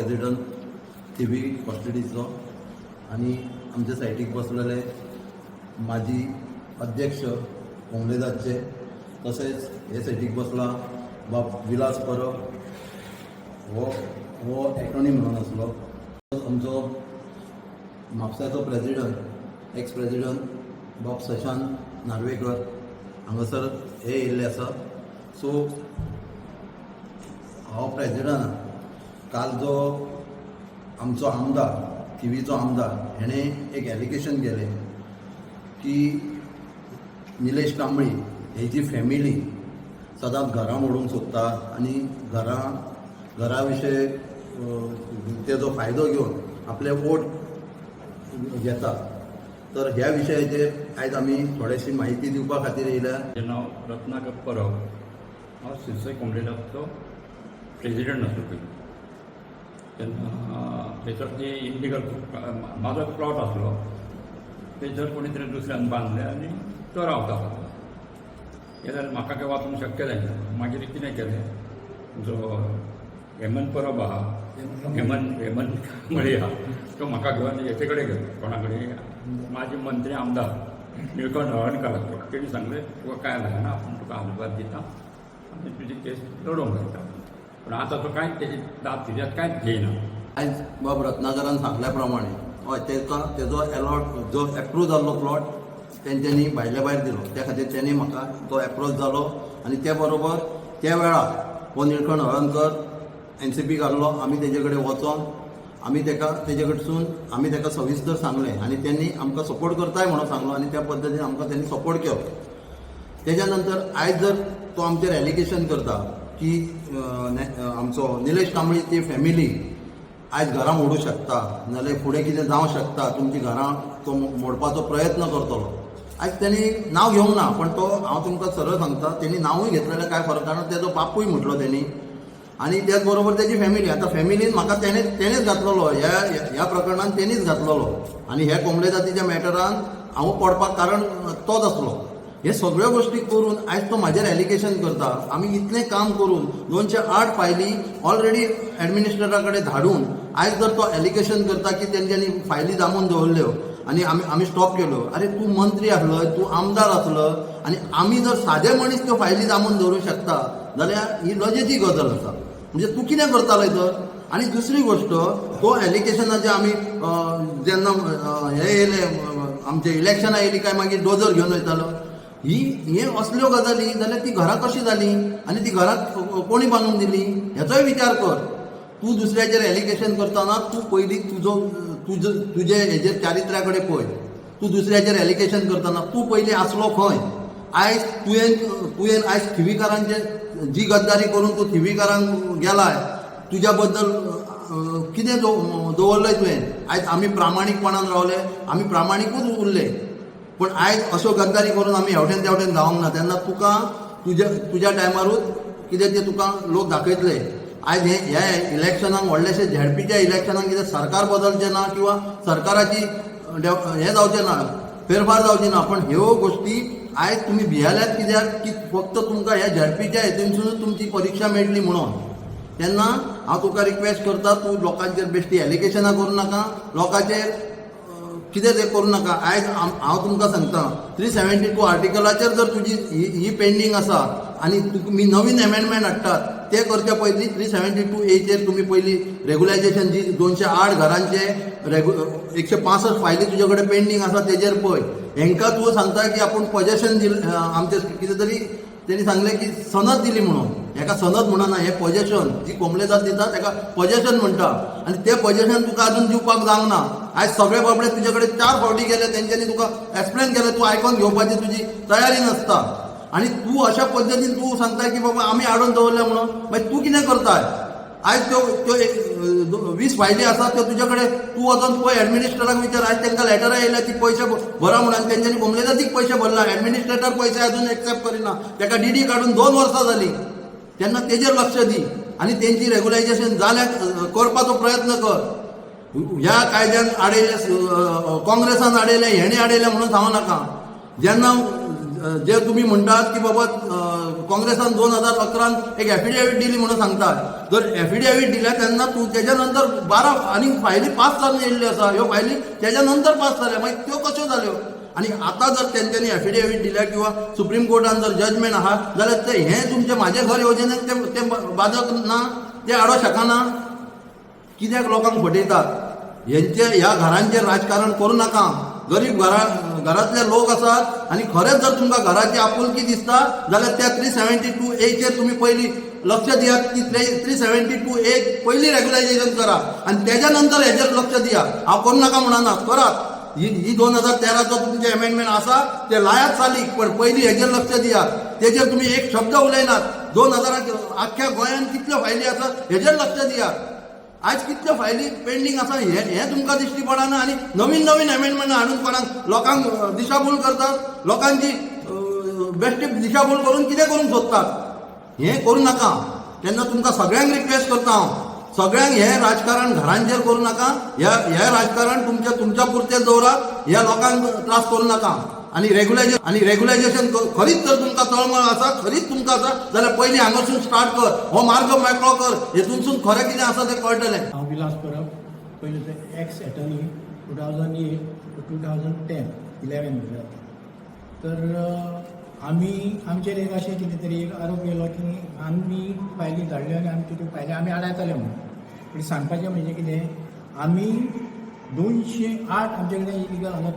President थिवी कॉन्स्टिट्युन्सीचो आनी आमच्या सायडीक बसलेले माजी अध्यक्ष कोमलेदादचे, तशेंच हे सायडीक बसला बाब विलास परब, हो हो एटॉर्नी म्हणून आसलो. आमचो म्हापसाचो प्रेजिडंट, एक्स प्रेजिडंट बाब सशांत नार्वेकर हांगासर हे येयल्ले आसा. सो हांव प्रेजिडंट. काल जो आमचो आमदार, थिवीचो आमदार, हेणें एक एलिगेशन केलें की निलेश कांबळी हेजी फॅमिली सदांच घरां मोडूंक सोदता आनी घरा विशय तेजो फायदो घेवन आपले वोट घेता. तर ह्या विशयाचेर आयज आमी थोडेशी म्हायती दिवपा खातीर येयल्या. म्हजें नांव रत्नाकर परब. हांव सिरसय कोमलेदादचो प्रेजिडंट आसलो पयलीं. तेन्ना थंयसर ती इल्लिगल म्हाजो प्लॉट आसलो, थंयसर कोणी तरी दुसऱ्यान बांदलें आनी तो रावता. हें जाल्यार म्हाका काय वचूंक शक्य जायना. मागीर कितें केलें, जो हेमंत परब आहा, हेमंत हेमंत कांबळी आहा, तो म्हाका घेवन हेचे कडेन गेलो. कोणा कडेन? माजी मंत्री आमदार निळकंठ हळर्णकार. तेणी सांगलें, तुका कांय लागना, आपूण तुका आलबाद दिता आनी तुजी केस लडोवंक लायता. पूण आतां तो कांयच तेजी दाद तुज्यात कांयच घेयना. आयज बाब रत्नाकरान सांगल्या प्रमाणे, हय, तेका तेजो एलॉट जो एप्रूव जाल्लो प्लॉट तेंच्यांनी भायल्या भायर दिलो. त्या खातीर तेणी म्हाका तो एप्रोच जालो आनी त्या बरोबर त्या वेळार हो निळकंठ हळर्णकर एनसीपी घाल्लो. आमी तेजे कडेन वचोन आमी तेका, तेजे कडसून आमी तेका सविस्तर सांगलें आनी त्यांनी आमकां सपोर्ट करताय म्हणून सांगलो आनी त्या पद्दतीन आमकां त्यांनी सपोर्ट केलो. तेज्या नंतर आयज जर तो आमचेर एलिगेशन करता की आमचो निलेश कांबळी ती फॅमिली आयज घरां मोडूं शकता, नाजाल्यार फुडें कितें जावं शकता, तुमची घरां तो मोडपाचो प्रयत्न करतलो. आयज तेणी नांव घेवंक ना, पण तो हांव तुमकां सरळ सांगता, तेणी नांवूय घेतलेलें कांय फरक, कारण तेजो बापूय म्हटलो तेणी आनी त्याच बरोबर तेजी फॅमिली. आतां फॅमिलीन म्हाका तेणेच घातलेलो, ह्या ह्या प्रकरणान तेणीच घातलेलो आनी ह्या कोंबले जातीच्या मॅटरान हांव पडपाक कारण तोच आसलो. हे सगळ्यो गोश्टी करून आयज तो म्हाजेर एलिगेशन करता. आमी इतलें काम करून 208 फायली ऑलरेडी एडमिनिस्ट्रेटरा कडेन धाडून आयज जर तो एलिगेशन करता की तेंच्यांनी फायली दामून दवरल्यो आनी आमी स्टॉप केल्यो. अरे, तूं मंत्री आसलो, तूं आमदार आसलो आनी आमी जर सादे मनीस त्यो फायली दामून दवरूंक शकता जाल्यार ही लजेची गजाल आसा. म्हणजे तूं कितें करतालो तर? आनी दुसरी गोश्ट, तो एलिगेशनाचे आमी जेन्ना हे येयले, आमचे इलेक्शनां येयली काय मागीर डोजर घेवन वयतालो. ही हे असल्यो गजाली जाल्यार ती घरां कशीं जालीं आनी ती घरां कोणी बांदून दिली हेचोय विचार कर. तूं दुसऱ्याचेर एलिगेशन करतना तूं पयलीं तुजो तुजो तुजे हेजेर चारित्र्या कडेन पळय. तूं दुसऱ्याचेर एलिगेशन करतना तूं पयलीं आसलो खंय? आयज तुवें आयज थिवीकारांचे जी गद्दारी करून तूं थिवीकारांक गेलाय, तुज्या बद्दल कितें दवरलंय तुवें? आयज आमी प्रामाणीकपणान रावले, आमी प्रामाणिकूच उरले, पूण आयज अश्यो गद्दारी करून आमी हेवटेन तेवटेन जावंक ना. तेन्ना तुका तुज्या तुज्या टायमारूच कितें तें तुका लोक दाखयतले. आयज हे ह्या इलेक्शनाक, व्हडलेशे झेडपीच्या इलेक्शनाक कितें सरकार बदलचें ना किंवा सरकाराची हें जावचें ना, फेरफार जावची ना. पण ह्यो गोश्टी आयज तुमी भियेल्यात कित्याक की फक्त तुमकां ह्या झेडपीच्या हेतूनसूनच तुमची परिक्षा मेळटली म्हणून. तेन्ना हांव तुका रिक्वेस्ट करता, तूं लोकांचेर बेश्टी एलिगेशनां करूं नाका, लोकांचेर कितें तें करूं नाका. आयज हांव तुमकां सांगता, 372 आर्टिकलाचेर जर तुजी ही ही पेंडींग आसा आनी तुमी नवीन एमेंडमेंट हाडटात, ते करच्या पयलीं 372 एचेर तुमी पयलीं रेगुलायजेशन जी 208 घरांचे 165 फायली तुजे कडेन पेंडींग आसा तेजेर पळय. हेंकां तूं सांगता की आपूण पजेशन दिल, आमचे कितें तरी तेणी सांगलें की सनद दिली म्हणून. हेका सनद म्हणना, हें पजेशन जी कोमलेदाद दिता तेका पजेशन म्हणटा आनी तें पजेशन तुका अजून दिवपाक जावंक ना. आयज सगळे बाबडे तुजे कडेन चार फावटी गेले, तेंच्यांनी तुका एक्सप्लेन केलें, तूं आयकोन घेवपाची तुजी तयारी नासता आनी तूं अशा पद्दतीन तूं सांगता की बाबा आमी हाडून दवरले म्हणून. मागीर तूं कितें करताय? आयज त्यो त्यो 20 फायली आसा त्यो तुजे कडेन. तूं वचोन पळय, एडमिनिस्ट्रेटराक विचार. आयज तांकां लेटरां येयल्या ती पयशे भरा म्हणून आनी तेंच्यांनी कोमलेदादीक पयशे भरला. एडमिनिस्ट्रेटर पयशे अजून एक्सेप्ट करिना. ताका डीडी काडून 2 वर्सां जालीं. तेन्ना तेजेर लक्ष दी आनी तेंची रेगुलायजेशन जाल्या करपाचो प्रयत्न कर. ह्या कायद्यान आडयले, काँग्रेसान आडयले, हेणे आडयले म्हणून सांगू नाका. जेन्ना जे तुमी म्हणटात की बाबा काँग्रेसान 2011 एक एफिडेवीट दिली म्हणून सांगतात. जर एफिडेवीट दिल्या तेन्ना तूं तेज्या नंतर 12 आनी फायली पास जावन येयल्ल्यो आसा. ह्यो फायली तेज्या नंतर पास जाल्या, मागीर त्यो कश्यो जाल्यो? आनी आतां जर तेंच्यांनी एफिडेवीट दिल्या किंवा सुप्रीम कोर्टान जर जजमेंट आहा जाल्यार ते हें तुमचें म्हाजें घर योजनेक ते ते बादक ना, ते आडो शकना. कित्याक लोकांक फटयतात? हेंचे ह्या घरांचेर राजकारण करूं नाका. गरीब घरांतले लोक आसात आनी खरेंच जर तुमकां घराची आपुलकी दिसता जाल्यार त्या 372 एचेर तुमी पयलीं लक्ष दियात. ती 372 ए पयलीं रेगुलायजेशन करा आनी तेज्या नंतर हेजेर लक्ष दियात. हांव करूं नाका म्हणना, करात. ही ही 2013चो तुमचे एमेंडमेंट आसा ते लायात चालीक, पण पयलीं हेजेर लक्ष दियात. तेजेर तुमी एक शब्द उलयनात. 2000 आख्ख्या गोंयांत कितल्यो फायली आसात हेजेर लक्ष दियात. आयज कितल्यो फायली पेंडींग आसा हे हें तुमकां दिश्टी पडना आनी नवीन नवीन एमेंडमेंट हाडून कोणाक लोकांक दिशाभूल करतात. लोकांची बेश्टी दिशाभूल करून कितें करूंक सोदतात, हें करूं नाका. तेन्ना तुमकां सगळ्यांक रिक्वेस्ट करता हांव, सगळ्यांक हें राजकारण घरांचेर करूं नाका. ह्या हें राजकारण तुमच्या तुमच्या पुरतें दवरात, ह्या लोकांक त्रास करूं नाका. आनी रेगुलायजेशन खरीच जर तुमकां तळमळ आसा, खरीच तुमकां आसा जाल्यार पयलीं हांगासून स्टार्ट कर, हो मार्ग मेकळो कर. हेतूनसून खरें कितें आसा तें कळटलें. हांव विलास परब, पयलीं ते ex attorney, 2008 to 2010-11 म्हळ्यार. तर आमी आमचेर एक अशें कितें तरी एक आरोप येयलो की आमी फायली धाडल्यो आनी आमच्यो त्यो फायली आमी आडायतले म्हणून. पूण सांगपाचें म्हणजे कितें, आमी 208 आमचे कडेन इलिगल हांगा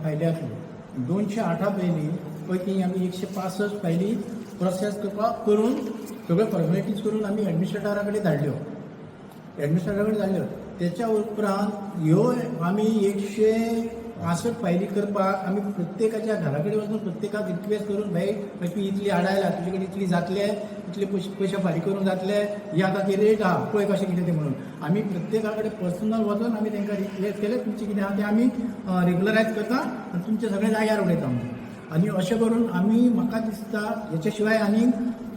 फायली आसल्यो. 208 पयलीं पैकी आमी 165 फायली प्रोसेस करपाक करून सगळ्यो फॉर्मेलिटीज करून आमी एडमिनिस्ट्रेटरा कडेन धाडल्यो, एडमिनिस्ट्रेटरा कडेन धाडल्यो. तेच्या उपरांत ह्यो आमी 165 फायली करपाक आमी प्रत्येकाच्या घरा कडेन वचून प्रत्येकाक रिक्वेस्ट करून, भाई भाई, तूं इतली आडायला, तुजे कडेन इतली जातले, इतले पयशे पयशे फारीक करूंक जातले, ही आतां ती रेट आहा, पळय कशें कितें तें म्हणून आमी प्रत्येका कडेन पर्सनल वचून आमी तांकां रिक्वेस्ट केलें, तुमचें कितें आहा तें आमी रेगुलरायज करता आनी तुमचें सगळें जाग्यार उडयता म्हणून. आनी अशें करून आमी, म्हाका दिसता, हेच्या शिवाय आनीक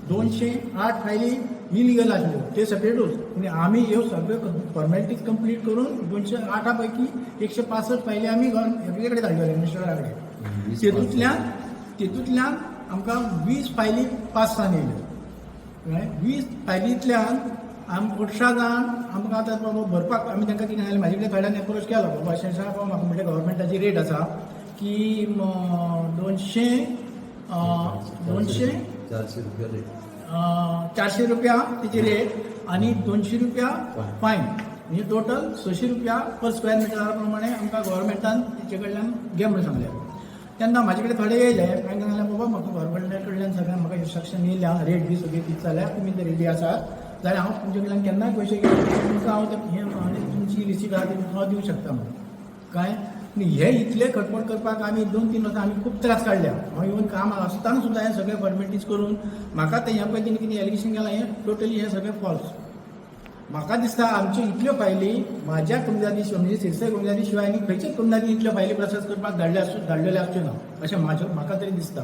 208 फायली इलिगल आसल्यो, ते सेपरेटूच. पूण आमी ह्यो सगळ्यो फॉर्मेलिटीज कंप्लीट करून 208 पैकी 165 फायली आमी हेजे कडेन धाडल्यो, एडमिनिस्ट्रेटरा कडेन. तितूंतल्यान आमकां 20 फायली पास जावन येयल्यो, कळ्ळें? 20 फायलींतल्यान 18 जाण आमकां आतां बाबा भरपाक आमी तांकां कितें सांगलें, म्हाजे कडेन थोड्यांनी एप्रोच केलो, बाबा अशें आसा बाबा, म्हाका म्हटलें गव्हर्मेंटाची रेट आसा की दोनशे दोनशे 400 रुपया रेट. 400 रुपया तिची रेट आनी 200 रुपया फायन, म्हणजे टोटल 600 रुपया पर स्क्वेअर मिटरा प्रमाणे आमकां गव्हर्मेंटान तिचे कडल्यान घे म्हणून सांगलें. तेन्ना म्हाजे कडेन थोडे येयले, तांकां सांगलें, बाबा म्हाका गव्हर्मेंटा कडल्यान सगळें म्हाका इन्स्ट्रक्शन येयल्या, रेट बी सगळी फिक्स जाल्या, तुमी जर रेडी आसात जाल्यार हांव तुमचे कडल्यान केन्नाय पयशे घेवन तुमकां हांव ते हें तुमची रिसीट आहा ती तुमकां हांव दिवंक शकता म्हणून. काय आनी हे इतले खटपट करपाक आमी 2-3 वर्सां आमी खूब त्रास काडल्या. हांव इवन काम आसतना सुद्दां हें सगळें फॉर्मेलिटीज करून म्हाका ते ह्या पळय कितें एलिगेशन केलां हें टोटली हें सगळें फॉल्स. म्हाका दिसता आमच्यो इतल्यो फायली म्हाज्या कोमुनिदादी, म्हणजे सिरसाय कोमुनिदादी शिवाय आनी खंयच्याच कोमुनिदादी इतल्यो फायली प्रोसेस करपाक धाडल्या आसूं धाडलेल्यो आसच्यो ना अशें म्हाका तरी दिसता.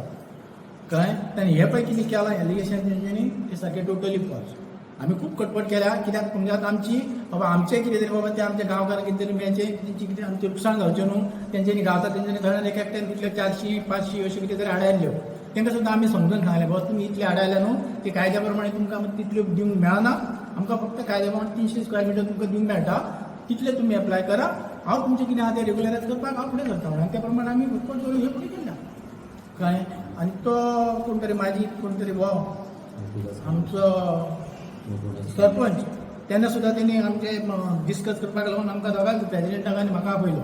कळ्ळें? आनी हे पळय कितें केलां एलिगेशन तेंच्यांनी तें सारकें टोटली फॉल्स. आमी खूब खटपट केल्या, कित्याक म्हणजे आमची बाबा आमचें कितें तरी बाबा ते आमच्या गांवकारांक कितें तरी मेळचें, तेंची कितें आमचें लुकसाण जावचें न्हू. तेंच्यांनी गावता तेंच्यांनी थोड्यांनी एक एकट्यान तितल्यो 400-500 अश्यो कितें तरी आडायल्ल्यो. तांकां सुद्दां आमी समजून सांगलें, बाबा तुमी इतले आडायल्या न्हू, ते कायद्या प्रमाणे तुमकां तितल्यो दिवंक मेळना, आमकां फक्त कायद्या प्रमाणे 300 स्क्वेअर मिटर तुमकां दिवंक मेळटा, तितले तुमी एप्लाय करा, हांव तुमचें कितें आहा तें रेगुलरायज करपाक हांव फुडें सरता म्हणून. आनी त्या प्रमाणे आमी भरपूर करून हे फुडें केल्या. कळ्ळें? आनी तो कोण तरी माजी कोण तरी हो आमचो सरपंच, तेन्ना सुद्दां तेणी आमचे डिस्कस करपाक लागून आमकां दोगांक प्रेजिडेंटाक आनी म्हाका आपयलो.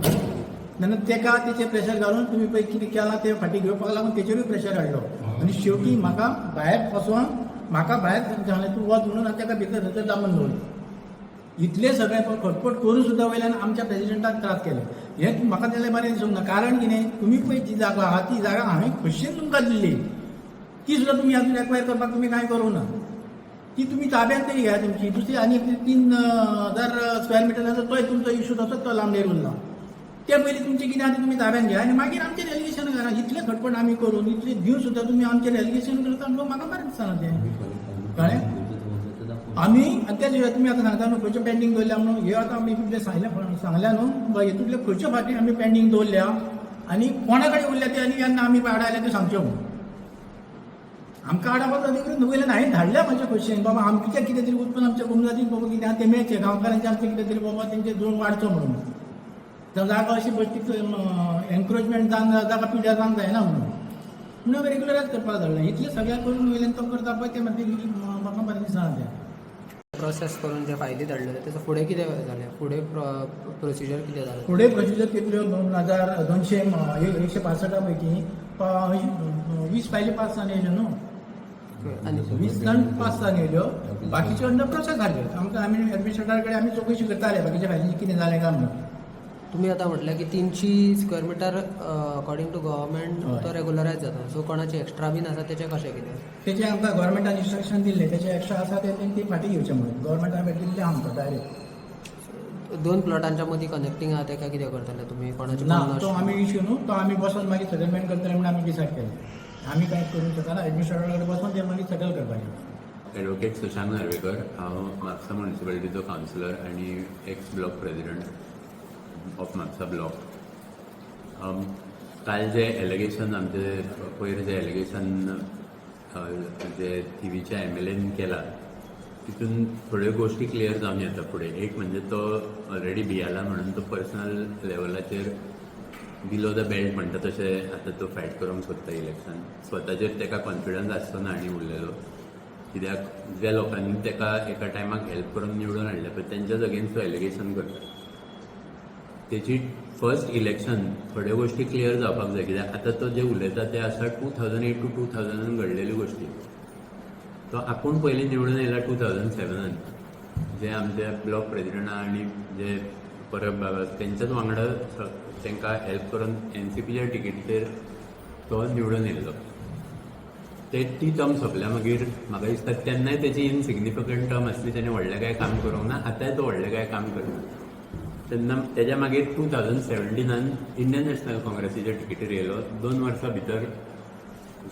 तेन्ना तेका तेचेर प्रेशर घालून तुमी पळय कितें केलां तें फाटीं घेवपाक लागून तेचेरूय प्रेशर हाडलो आनी शेवटी म्हाका भायर वचोन, म्हाका भायर सांगलें तूं वच म्हणून, आनी तेका भितर थंयसर दामून दवरलो. इतले सगळें खटपट करून सुद्दां वयल्यान आमच्या प्रेजिडेंटाक त्रास केले. हें म्हाका जाल्यार बरें दिसूंक ना. कारण कितें, तुमी पळय जी जागा आहा ती जागा हांवें खोशयेन तुमकां दिल्ली, ती सुद्दां तुमी अजून एक्वायर करपाक तुमी कांय करूं ना. ती तुमी ताब्यात तरी घेया तुमची. दुसरी आनी 3000 स्क्वेअर मिटर आसा तोय तुमचो इशू तसोच तो लांबणेर उरला. ते पयलीं तुमचें कितें आहा तें तुमी ताब्यात घेया आनी मागीर आमचेर एलिगेशन करा. इतलें खटपट आमी करून इतलें दिवन सुद्दां तुमी आमचेर एलिगेशन करता म्हणून म्हाका बरें दिसना तें. कळ्ळें? आमी आनी त्या शिवाय तुमी आतां सांगता न्हू खंयच्यो पेंडींग दवरल्या म्हणून, हे आतां आमी कितें सांगलें सांगल्या न्हू, हितूंतल्यो खंयच्यो फाटी आमी पेंडींग दवरल्या आनी कोणा कडेन उरल्या ते आनी केन्ना आमी आडायल्या त्यो सांगच्यो म्हणून. आमकां आडावपाचो अधिकृत न्हू. वयल्यान हांवें धाडल्या म्हाज्या खोशयेन, बाबा आमचें कितें तरी उत्पन्न आमच्या कोमुनिदादीक बाबा कितें आहा तें मेळचें, गांवकारांचें आमचें कितें तरी बाबा तेंचें जोड वाडचो म्हणून. जागा अशी बश्टी एनक्रोचमेंट जावन जागा पिड्यार जावंक जायना म्हणून म्हणून हांवें रेगुलरायज करपाक धाडलें. इतलें सगळें करून वयल्यान तो करता पळय तें म्हाका बरें दिसना तें. प्रोसेस करून जे फायली धाडलेले तेजो फुडें कितें जालें? फुडें प्रोसिजर कितें जालें? फुडें प्रोसिजर कितल्यो 2200 165 पैकी 20 फायली पास जावन येयल्यो न्हू. आनी 20 जाण पास जावन येयल्यो, बाकीच्यो अंडर प्रोसेस जाल्यो. आमकां आमी एडमिनिस्ट्रेटरा कडेन आमी चवकशी करताले बाकीच्या फायलींची कितें जालें काय म्हणून. तुमी आतां म्हटलें की 300 square metre according to government तो रेगुलरायज जाता, सो कोणाचे एक्स्ट्रा बीन आसा तेचें कशें कितें? तेचे आमकां गव्हर्मेंटान इन्स्ट्रक्शन दिल्लें, तेचे एक्स्ट्रा आसा ते तेणी ती फाटीं घेवचें म्हणून गव्हर्मेंटान दिल्लें आमकां डायरेक्ट. दोन प्लॉटांच्या मदीं कनेक्टींग आहा तेका कितें करतले तुमी? कोणाचे ना, पन्नास तो आमी इश्यू न्हू, तो आमी बसोन मागीर सेटलमेंट करतले म्हणून आमी डिसायड केलें. आमी कांय करूंक शकना, एडमिनिस्ट्रेटरा कडेन बसोन ते मागीर सेटल करपाचें. एडवोकेट सुशांत नार्वेकर. हांव म्हापसा म्युनिसिपालिटीचो कावन्सिलर आनी ex block president of Mapusa block. काल जे एलिगेशन आमचे पयर जे एलिगेशन जे थिवीच्या एमएलएन केला तितून थोड्यो गोश्टी क्लियर जावन येता फुडें. एक म्हणजे तो ऑलरेडी भियाला म्हणून तो पर्सनल लेवलाचेर बिलो the belt म्हणटा तशें आतां तो फायट करूंक सोदता इलेक्शन. स्वताचेर ताका कॉन्फिडन्स आसचो ना आनी उरलेलो, कित्याक ज्या लोकांनी ताका एका टायमाक हेल्प करून निवडून हाडले पळय तेंच्याच अगेन्स्ट तो एलिगेशन करता. तेची फर्स्ट इलेक्शन, थोड्यो गोश्टी क्लियर जावपाक जाय, कित्याक आतां तो जे उलयता ते आसा 2008 टू 2000 घडलेल्यो गोश्टी. तो आपूण पयलीं निवडून येयला 2007, जे आमचे ब्लॉक प्रेजिडंट आनी जे परब बाबा तेंच्याच वांगडा तांकां हेल्प करून एनसीपीच्या टिकेटीचेर तो निवडून येयल्लो. ते ती टर्म सोंपल्या मागीर म्हाका दिसता तेन्नाय तेची इनसिग्निफिकंट टर्म आसली, तेणें व्हडलें कांय काम करूंक ना. आतांय तो व्हडलें कांय काम करना. तेन्ना तेज्या मागीर 2017 इंडियन नॅशनल काँग्रेसीच्या टिकेटीर येयलो. 2 वर्सां भितर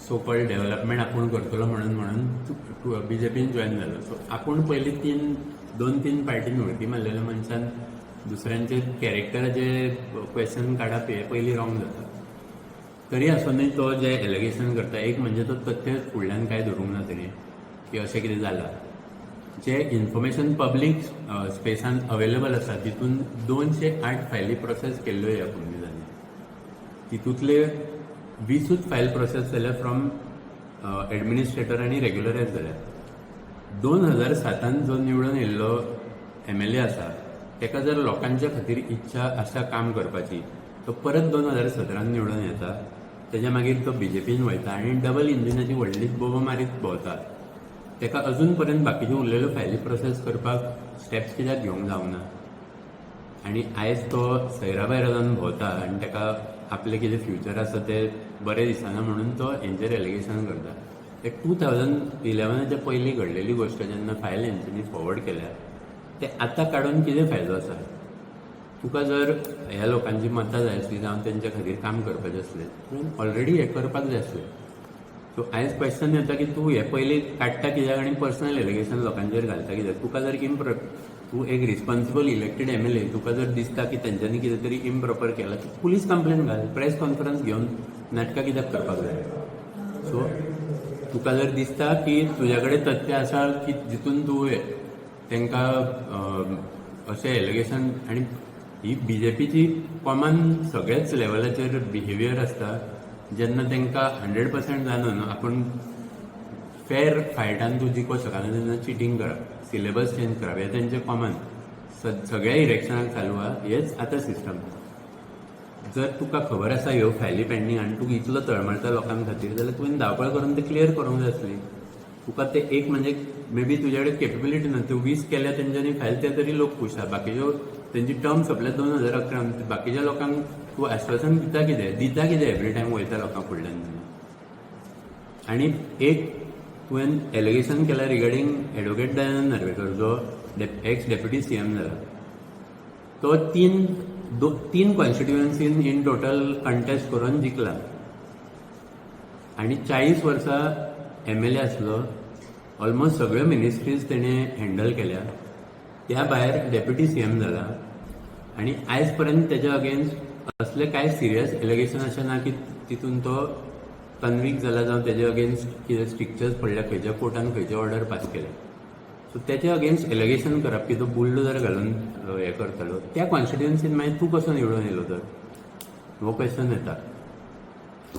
सो कॉल्ड डेव्हलपमेंट आपूण करतलो म्हणून म्हणून बीजेपीन जॉयन जालो. सो आपूण पयलीं तीन दोन तीन पार्टीन उडकी मारलेल्या मनशान दुसऱ्यांचे कॅरेक्टराचे क्वेश्चन काडप हें पयलीं रॉंग जाता. तरी आसुनूय तो जे एलिगेशन करता, एक म्हणजे तो तथ्य फुडल्यान कांय धरूंक ना तेणें की अशें कितें जालां. जे इन्फॉर्मेशन पब्लीक स्पेसान अवेलेबल आसा तितून 208 फायली प्रोसेस केल्ल्यो ह्या कोमुनिदादींनी. तितूंतले 20ूच फायल प्रोसेस जाल्या फ्रॉम एडमिनिस्ट्रेटर आनी रेग्युलरायज जाल्या. 2007 जो निवडून येयल्लो एमएलए आसा तेका जर लोकांच्या खातीर इच्छा आसा काम करपाची, तो परत 2017 निवडून येता. तेज्या मागीर तो बीजेपीन वयता आनी डबल इंजिनाची व्हडली बोबो मारीत भोंवता. तेका अजून पर्यंत बाकीच्यो उरलेल्यो फायली प्रोसेस करपाक स्टेप्स कित्याक घेवंक जावंक ना? आनी आयज तो सैराभायरा जावन भोंवता आनी तेका आपलें कितें फ्युचर आसा तें बरें दिसना म्हणून तो हेंचेर एलिगेशन करता. ते 2011च्या पयलीं घडलेली गोश्ट जेन्ना फायल हेंच्यांनी फॉरवर्ड केल्या ते आतां काडून कितें फायदो आसा तुका? जर ह्या लोकांची मतां जाय आसली जावं तेंच्या खातीर काम करपाचें आसलें, तुवें ऑलरेडी हें करपाक जाय आसलें. सो आयज क्वेश्चन येता की तूं हें पयलीं काडटा कित्याक आनी पर्सनल एलिगेशन लोकांचेर घालता कित्याक? तुका जर तूं एक रिस्पॉन्सिबल इलेक्टेड एमएलए, तुका जर दिसता की तेंच्यांनी कितें तरी इम्प्रॉपर केलां, तर पुलीस कंप्लेन घाल. प्रेस कॉन्फरन्स घेवन नाटकां कित्याक करपाक जाय? सो तुका जर दिसता की तुज्या कडेन तथ्य आसा की जितून तूं तांकां अशें एलिगेशन, आनी ही बीजेपीची कॉमन सगळ्याच लेवलाचेर बिहेवियर आसता, जेन्ना तांकां 100% जाणून न्हू आपूण फेर फायटान तूं जिखो शकना तेन्ना चिटींग करप, सिलेबस चेंज करप, हें तेंचें कॉमन सगळ्या इलेक्शनाक चालू आहा हेच आतां सिस्टम. जर तुका खबर आसा ह्यो फायली पेंडींग आनी तूं इतलो तळमळटा लोकां खातीर जाल्यार तुवें धांवपळ करून ते क्लियर करूंक जाय आसली तुका. ते एक म्हणजे मे बी तुज्या कडेन केपेबिलिटी ना. त्यो 20 केल्या तेंच्यांनी फायल ते तरी लोक खूश आहा. बाकीच्यो तेंची टर्म सोंपल्या 2011. बाकीच्या लोकांक तूं आश्वासन दिता कितें, दिता कितें? एवरी टायम वयता लोकां फुडल्यान. आनी एक तुवें एलिगेशन केलां रिगार्डींग एडवोकेट दयानंद नार्वेकर, जो एक्स डेप्युटी सीएम जाला. तो तीन दो तीन कॉन्स्टिट्युएन्सीन इन टोटल कंटेस्ट करून जिखला आनी 40 वर्सां एमएलए आसलो. ऑलमोस्ट सगळ्यो मिनिस्ट्रीज तेणें हँडल केल्या. त्या भायर डेप्युटी सीएम जाला आनी आयज पर्यंत तेज्या अगेन्स्ट असले कांय सिरियस एलिगेशन अशें ना की तितून तो कन्विक्ट जाला जावं तेजे अगेन्स्ट कितें स्ट्रिक्चर्स पडल्या, खंयच्या कोर्टान खंयचे ऑर्डर पास केले, सो तेचे अगेन्स्ट एलिगेशन करप की तो बुलडोजर घालून हें करतलो त्या कॉन्स्टिट्युएन्सीन, मागीर तूं कसो निवडून येयलो तर, हो क्वेश्चन येता.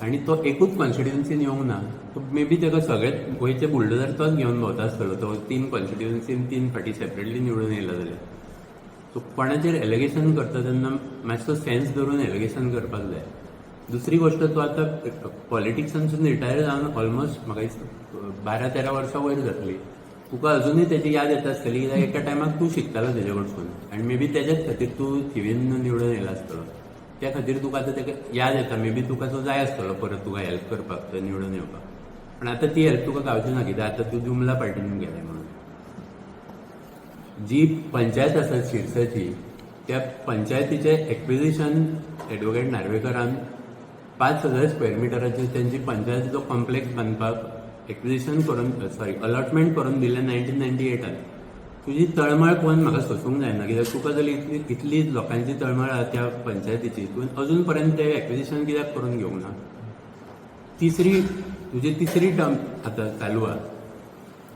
आनी तो एकूच कॉन्स्टिट्युएन्सीन येवंक ना. तो मे बी ताका सगळे गोंयचे बुलडोजर तोच घेवन भोंवता आसतलो, तो तीन कॉन्स्टिट्युएन्सीन तीन फावटी सेपरेटली निवडून येयला जाल्यार. सो कोणाचेर एलिगेशन करता तेन्ना मातसो सेन्स धरून एलिगेशन करपाक जाय. दुसरी गोश्ट, तूं आतां पॉलिटिक्सांसून रिटायर जावन ऑलमोस्ट म्हाका दिसता 12-13 वर्सां वयर जातली. तुका अजुनूय तेजी याद येता आसतली, कित्याक एका टायमाक तूं शिकतालो तेजे कडसून आनी मे बी तेज्याच खातीर तूं थिवीन निवडून येयला आसतलो. त्या खातीर तुका आतां तेका याद येता. मे बी तुका तो जाय आसतलो परत तुका हेल्प करपाक थंय निवडून येवपाक, पण आतां ती हेल्प तुका गावची ना, कित्याक आतां तूं जुमला पार्टीन गेले म्हणून. जी पंचायत आसा शिरसाची, त्या पंचायतीचे एक्विजिशन एडवोकेट नार्वेकरान 5000 स्क्वेअर मिटराचे त्यांची पंचायतीचो कॉम्प्लेक्स बांदपाक एक्विजिशन करून, सॉरी, अलॉटमेंट करून दिलें 1998. तुजी तळमळ पळोवन म्हाका सोसूंक जायना, कित्याक तुका जर इतली इतली लोकांची तळमळ आहा त्या पंचायतीची, तुवें अजून पर्यंत ते एक्विजिशन कित्याक करून घेवंक ना? तिसरी, तुजी तिसरी टर्म आतां चालू आहा.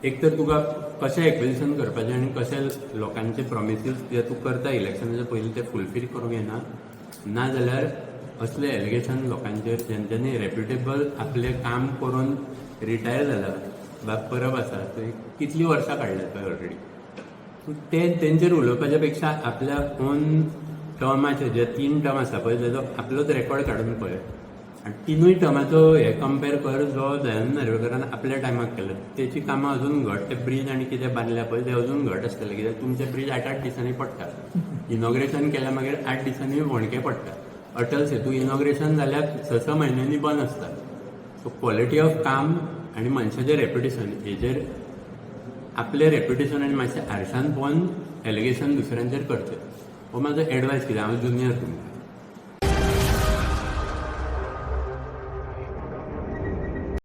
एक तर तुका कशें एक्विजिशन करपाचें आनी कशें लोकांचे प्रोमिसीस जे तूं करता इलेक्शनाच्या पयलीं ते फुलफील करूंक येना, ना जाल्यार असले एलिगेशन लोकांचेर, जेंच्यांनी रेप्युटेबल आपलें काम करून रिटायर जाला, बाब परब आसा, ते कितलीं वर्सां काडल्यात पळय ऑलरेडी, ते तेंचेर उलोवपाच्या पेक्षा आपल्या ओन टर्माचे जे तीन टर्म आसा पळय, तेजो आपलोच रेकॉर्ड काडून पळय आनी तिनूय टर्माचो हे कंपेर कर जो दयानंद नार्वेकरान आपल्या टायमाक केला. तेची कामां अजून घट, ते ब्रीज आनी कितें बांदल्या पळय ते अजून घट आसतले, कित्याक तुमचे ब्रीज 8-8 दिसांनी पडटा. इनॉग्रेशन केल्या मागीर 8 दिसांनी होणके पडटा. अटल सेतू इनॉग्रेशन जाल्यार 6-6 म्हयन्यांनी बंद आसता. सो क्वॉलिटी ऑफ काम आनी मनशाचें रेप्युटेशन हेजेर, आपलें रेप्युटेशन आनी मातशें आरशान पळोवन एलिगेशन दुसऱ्यांचेर करचें, हो म्हाजो एडवायस, कित्याक हांव ज्युनियर तुमकां.